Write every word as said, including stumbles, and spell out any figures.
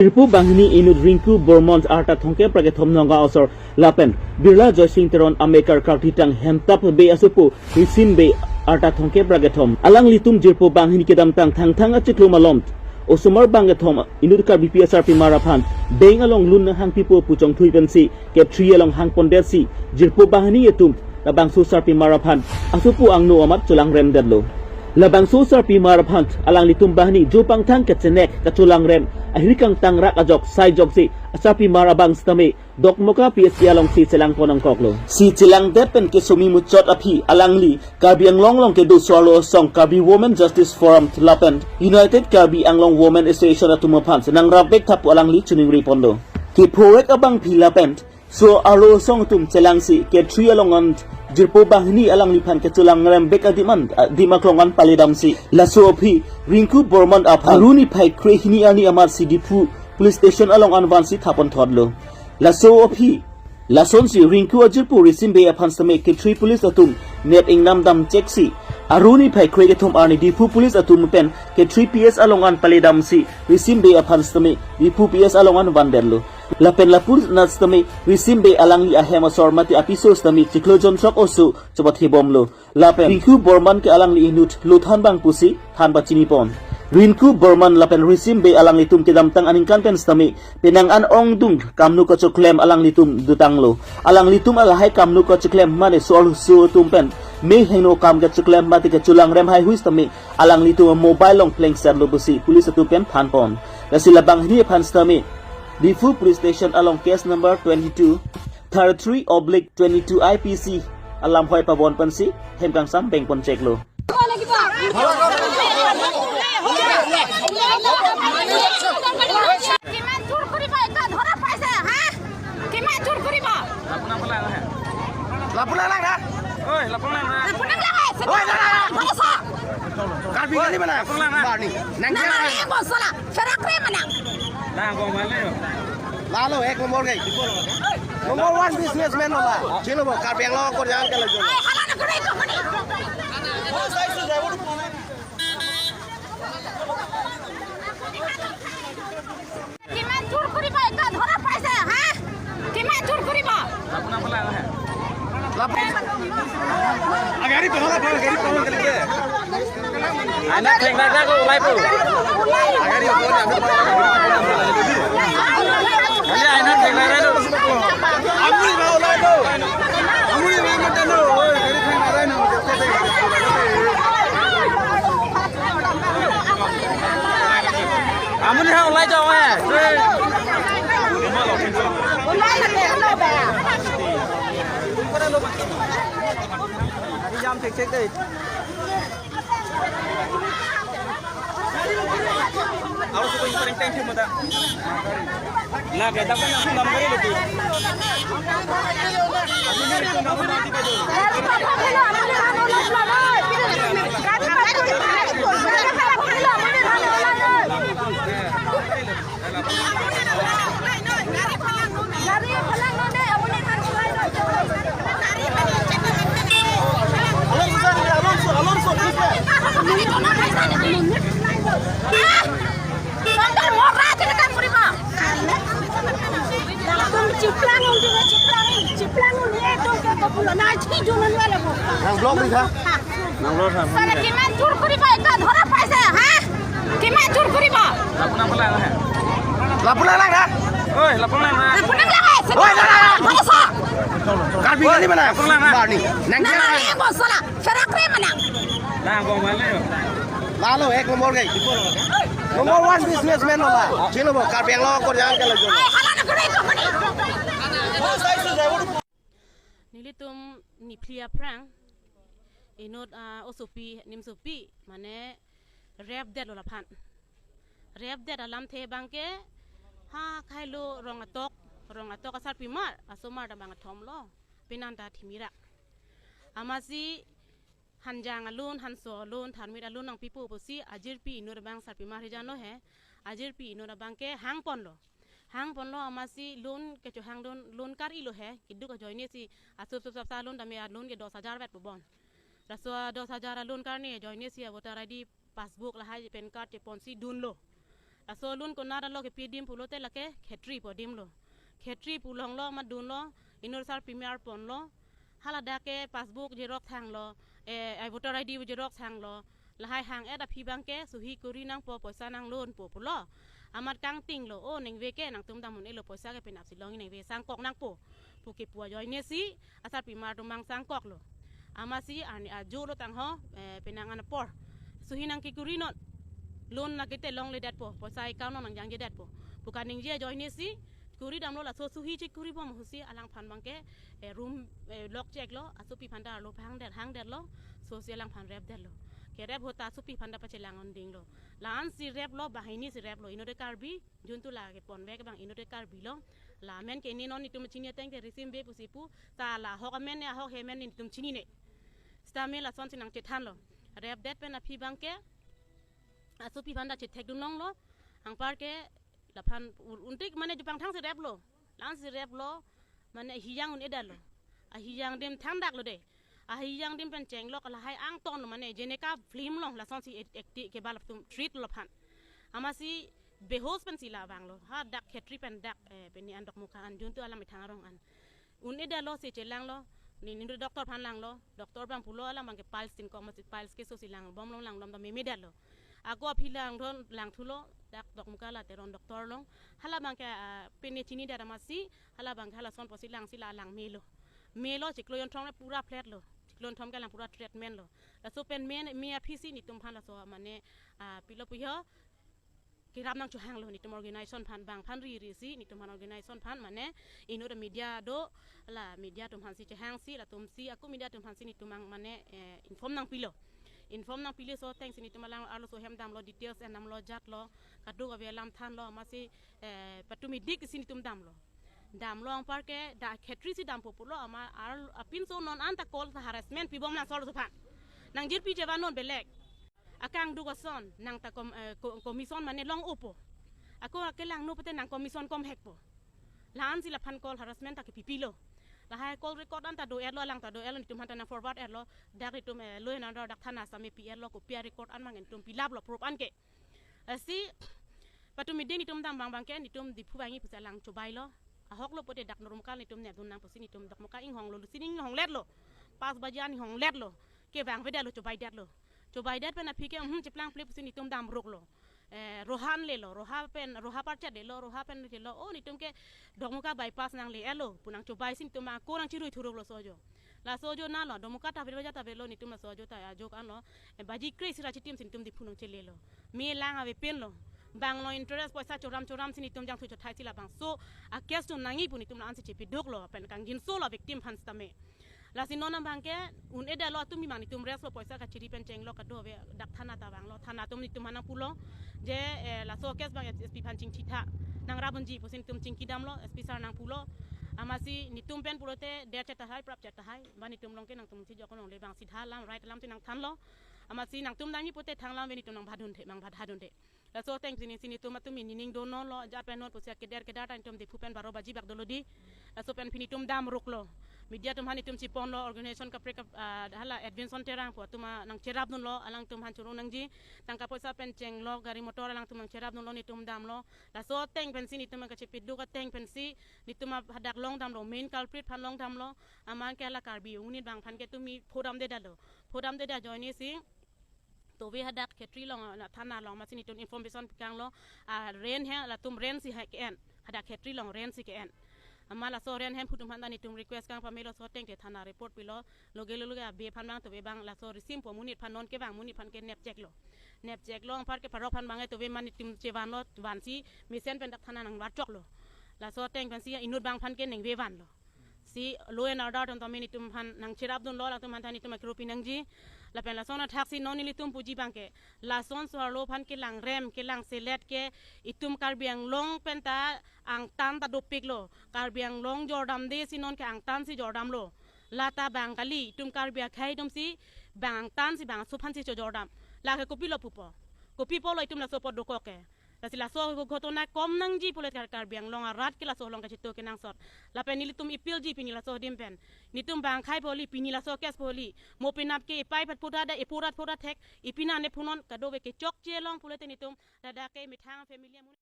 Jirpo banghini inut Rinku Bormon arta thomkep ra kethom Nonggaon asor lapen Birla Joysing Teron amekar kartitang hemtap Bey asopo Risim Bey arta thomkep ra kethom. Alanglitum jirpo banghini kedamtang Thangthang achiklo malom osomar bangkethom inut Karbipi asarpimar aphan bank along loan hangpipo pu chongthui pensi kep three along hangpondetsi jirpo banghini atum labangso sarpimar aphan asopo angno amat cholangremdetlo. Labangso sarpimar aphan alanglitum banghini jo pangthang kachenek kacholangrem ahirkang tangrak ajok sai joksi asarpimar abang sitame Dokmoka P S C alongsi chelangpon nangkoklo. Si chelangdet pen kesomi muchot aphi alangli Karbi Anglong along kedo so-arlo asong Karbi Women Justice Forum lapen United Karbi Anglong Women Association atum aphan senang rapbek thapu alangli choningriponlo. Kephorek abangpi lapen so-arlo asong atum chelangsi kep three along an jirpo banghini alangliphan kecholangrembek adim an, adim aklong an paledamsi laso aphi Rinku Bormon aphan Aru niphai kre hini arni amatsi Diphu Police Station along an vansi thapon thotlo. Laso aphi lasonsi Rinku ajirpo Risim Bey aphan sitame kep three police atum nep ingnam damcheksi Aru niphai kre kethom arni Diphu police atum pen kep three P S along an paledamsi Risim Bey aphan sitame Diphu P S along an vandetlo. Lapen lapu nat sitame Risim Bey alangli ahem asor mate apiso sitame chiklo jon sok oso chopathebomlo. Lapen Rinku Bormon ke alangli inut lo than bang pusi than pachinipon. Rinku Bormon lapen Risim Bey alanglitum kedamtang aningkan pen sitame penang an ongdung kamno kachoklem alanglitum dotanglo. Alanglitum alahai kamno kachoklem mane so-arlo so atum pen me heno kam kachoklem mate kacholangrem haihui sitame alanglitum mobile along plengsetlo pusi police atum pen thanpon. Lasi labanghini aphan sitame Diphu Police Station along case number twenty-two thirty-three oblique twenty-two I P C alam hoi pabon pensi hem kangsam bengpon cheklo. কিমান চুৰ কৰিবা? এটা ধৰা পাইছে, হা? কিমান চুৰ কৰিবা? লাপুনা লাং না? ঐ, লাপুনা লাং না? লাপুনা লাং, ঐ, না, না, না। ধৰিছা? কাৰ্বি গালি মানে? লাপুনা লাং না? বাৰ্ণি। নাং নামাৰে, এই বছলা। চৰাকৰে মানে। না, গম পালে। Lalo, ek number kai. Number one businessman lola. Chilo bo, Karbi Anglong ko jalan ke lagi. Ay, hala na kore ko kore. কিমান চুৰ কৰিবা? এটা ধৰা পাইছে, হা? কিমান চুৰ কৰিবা? Lap-, agari pahal apa? Agari pahal kali ke? Aina thengna ko ulai po. Agari pahal apa? Aina thengna ko. Amuri ba ulai po. Amuri ba mata no. Oi, agari thengna no. Amuni ha ulai jong eh. Jam cek cek deh. Aro sudah paling tension mata. Nah, kita kan langsung dalam kali lagi. Nang block di kha? Nang block kha? চাৰে কিমান চুৰ কৰিবা? এটা ধৰা পাইছে, হা? কিমান চুৰ কৰিবা? Lapulang lang na? Oi, lapulang lang na? Lapulang lang, eh, oi, na, na, na. Karbi kali mana? Lapulang lang na? Barni. Nang na, na, na, eh, bosola. Serak re mana? Na, gua mana yo? Lalo, ek number kai. Number one businessman lola. Chilo bo, Karbi Anglong ko jalan ke lagi. Ay, hala na kore ko kore. Nelitum niphli aphrang inut, ah, osopi, nimsopi, mane rape detlo laphan. Rape det alamthe abangke ha khei lo rong atok, rong atok asarpimar, asomar ta bangkethom lo, penang ta thimirak. Amatsi hanjang alun, hanso alun, thanmit alun nangpipo pusi ajirpi inut abang sarpimar hijan lo he, ajirpi inut abangke hangponlo. Hangponlo amatsi loan kechohangdun, loan kar-ilo he, keduk ajoine si asup sup sapsa loan tame a loan ke dos hajar vet pubon. Laso dos hajar a loan karne ajoine si a voter I D, passbook lahai pan card cheponsi dunlo. Laso loan konat alo kepi adim pulote lake khetri pu adim lo. Khetri pu longlo, madunlo, inut asarpimar ponlo. Hala dak ke passbook xerox thanglo, eh, eh, voter I D xerox thanglo. Lahai hang-et aphi abang ke suhi kuri nangpo, poisa nang loan po pulo. Amat kangtinglo, o ningve ke nangtum dam un-elo, poisa ke penap si long ningve sangkok nangpo pu kepu ajoine si asarpimar atum abang sangkoklo. Amatsi arni ajo lo tangho, eh, penang an apor suhi nangkekuri non. Loan lake te longledetpo, poisa account non nangjangjedetpo pu kaningje ajoine si kuri damlo. Laso suhi chekuri bom ahut si alangphan abang ke, eh, room, eh, lock cheklo, asopi aphan ta arlo hangdet hangdetlo, so si alangphan repdetlo. Kerep ahut ta asopi aphan ta pachelang undinglo. La-an si replo, banghini si replo, inut Karbi, juntu la keponvek abang inut Karbi lo. La amen ke ne non netum chini ateng ke Risim Bey pusi pu, ta la ahok amen ne, ahok he amen ne netum chinine. Sitame lasonsi nangchethanlo. Repdet pen aphi abang ke asopi aphan ta chethekdun longlo. Anpar ke laphan un-, untik mane jupang thang si replo. La-an si replo, mane ahijang un-edetlo. Ahijang adim thandaklo de. Ahijang adim pen chenglok lahai angtong lo, mane jeneka film along lasonsi act-, acting ke bal atum treat lo aphan. Amatsi behos pensi la vanglo. Hadak khetri pen dak, eh, pini an Dokmoka an juntu alam ithang arong an. Un-edetlo si chelanglo, ne, ne doctor aphan langlo, doctor abang pulo alam abang ke piles tin koma si piles keso si langbomlo, langbom ta memedetlo. Ako aphi langdon langthulo, dak Dokmoka la Teron doctor along. Hala abang ke, ah, pine chinidet amatsi, hala abang ke halason pusi lang si la lang melo. Melo chiklo jonthom le pura flat lo. Chiklo jonthom ke lang pura treatment lo. Laso pen me, me aphi si netum aphan laso mane, ah, pilo pu ho, kerap nangchohanglo netum organization aphan, bang aphan riri si netum aphan organization aphan mane inut media do, la media atum aphan si chehang si, latum si, ako media atum aphan si netum abang mane, eh, inform nangpilo. Inform nangpilo, laso ateng si netum alang arloso hem damlo, details en damlo, jatlo, kadokave alam thanlo, amatsi, eh, patumi dik si netum damlo. Damlo anpar ke dak khetri si dampo pulo, amat ar apinso non anta call ta harassment pibom laso laso aphan. Nangjirpi chevan non belek. Akangduk ason nang ta kom-, eh, ko-, commission mane long-opo. Ako akelang no pute nang commission komhekpo. La-an si laphan call harassment ta kepipilo. Lahai call record anta do-etlo, alang ta do-etlo, netum aphan ta nang forward etlo. Dak netum, eh, law and order dak thana sitame pi-etlo, kopi a-record an abang netum pilaplo, proof an ke. Lasi patumi dik netum dam abang abang ke netum Diphu vangji pusi alang chobailo. Ahoklo pute dak Dokmoka netum nepdun nang pusi netum Dokmoka inghonglo, lusi inghongletlo. Pas baji an inghongletlo. Kevangvedetlo, chobaidetlo. Chobaidet pen aphi ke, hmm, cheplang ple pusi netum damroklo. Eh, roha an lelo, roha pen, roha parchet lelo, roha pen lelo. O netum ke Dokmoka bypass nangle-etlo pu nangchobai si netum ako nangchirui thuroklo laso ajo. Laso ajo nalo, Dokmoka ta ave baja ta avelo, netum laso ajo ta ajok anlo. Eh, baji kre-isi ra chitim si netum Diphu nangchelelo. Me lang ave pinlo. Bang lo interest poisa choram choram si netum jangthu chothai si labangso a-case tu nangji pu netum la-an si chepiduklo, pen kangjinso lo victim aphan sitame. Lasi non abang ke un-edetlo, atum mi abang netum rest lo, poisa kachiri pen chenglok kadokave, dak thana ta vanglo, thana atum netum aphan nangpulo. Je, eh, laso case abang S P aphan chingchitha, nangrap unji pusi netum chingki damlo, S P sir nangpulo. Amatsi netum pen pulote derchet tahai, prapchet tahai, ba netum along ke nangtum si jokon longle, bang sitha alam, right alam si nangthanlo. Amatsi nangtum damji pute thang alam ave netum nangbadunde, nangbadhadunde. Laso ateng pini si netum atum nening dono lo, ajat pen non pusi keder kedar ta netum Diphu pen baro baji bak dolo di. Laso pen pini netum damroklo. Media atum aphan netum chiponlo, organization kaprek kap-, ah, hala Edwinson Terang pu atum nangcherapdunlo, alangtum aphan choro nangji. Tangka poisa pen chenglok, gari motor alangtum nangcherapdunlo, netum damlo. Laso ateng pensi netum kachepiduk ateng pensi netum hadak long damlo, main culprit aphan long damlo. Amat ke hala Karbi Anglong unit abang aphan ke tumi phodamdedetlo. Phodamdedet ajoine si tove hadak khetri along, na thana along amatsi netum information pikanglo, a rent he, latum rent si he ke-en, hadak khetri along rent si ke-en. Amat laso rent hemphu atum aphan ta netum request kangpamelo, laso ateng te thana report pilo, loge loge abe aphan abang tove abang laso Risim pu amonit aphan non kevang amonit aphan ke nepcheklo. Nepcheklo anpar ke parok aphan abang tove amat netum chevanlo, vansi mesen pen dak thana nangvarchoklo. Laso ateng pensi inut abang aphan ke ningve vanlo. Si law and order atum tame netum aphan nangcherapdunlo, latum aphan ta netum akropi nangji. Lapen lason athak si non nelitum puji abang ke, lason arlo aphan kelang rem, kelang selet ke itum Karbi Anglong pen ta angtan ta dopiklo. Karbi Anglong jordamde si non ke angtan si jordamlo. Lata bang kali, itum Karbi akhei atum si bang angtan si bangso aphan si chojordam. Lake kopilo pupo. Kopi pulo itum laso apot dokok ke. Lasi laso ghotona kom nangji pulote Kar- Karbi Anglong arat ke laso along kachetok kenangsot. Lapen nelitum appeal ji pini laso adim pen. Netum bang akhei pu kali, pini laso case pu kali. Mo penap ke epei pat pura da, epura pura thek, ipina ne punon kadokave kechokche along pulote netum ladak ke methang family amun